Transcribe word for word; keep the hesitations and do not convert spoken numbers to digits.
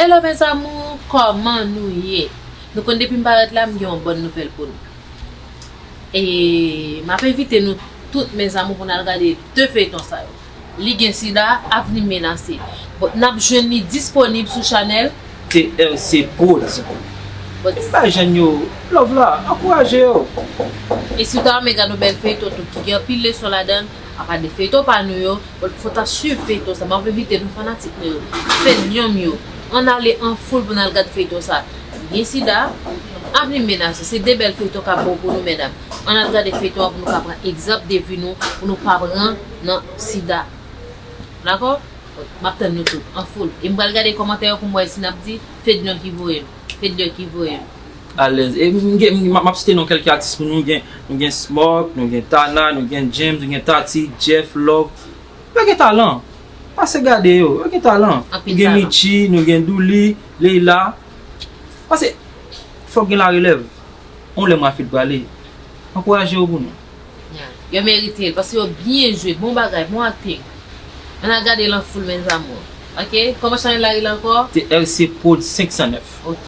Hello mes amours, kòman nou ye? Nou konn depi m parèt la, m gen yon bòn nouvèl pou nou. E m ap envite nou tout mes amours pou n al gade de feyton sa yo. Li gen sida, avni menase. Bon, n ap jwenn li disponib sou chanèl. T R C Prod. Bon, bay jèn yo love la, ankouraje yo. E si w ta renmen gade yon bèl feyton tou ki gen anpil leson ladan l, apa de feyton pa nou yo, bon, fò w ta swiv feyton sa. M ap envite nou fanatik nou yo, fednyon m yo, ann ale an foul pou n al gade feyton sa. Gen sida, avni menase, se de bèl feyton k ap bon pou nou medam. Ann al gade feyton an pou nou ka pran egzanp de vi nou, pou nou pa pran nan sida. Dakò? M ap tann nou tout, an foul. E m pral gade kòmantè yo pou m wè si n ap di, fednyon ki voye m. Fednyon ki voye m. Alèz. E m gen, m, m ap site non kèlke atis pou nou. Gen, nou gen Smoke, nou gen Tana, nou gen James, nou gen Tati, Jeff, Love. Yo gen talan. Pase gade yo. Yo gen talan. Anpil talan. Nou gen Mitchy, nou gen Douli, Leila. Pase, fòk gen larelèv. On lè m Rafid prale. Ankouraje yo pou nou. Ya. Yo merite l, paske yo byen jwe, bon bagay, bon acting. Ann al gade l an foul mes amours. Ok? Kòman chanèl la rele ankò? T R C Prod senk san nèf. Ok.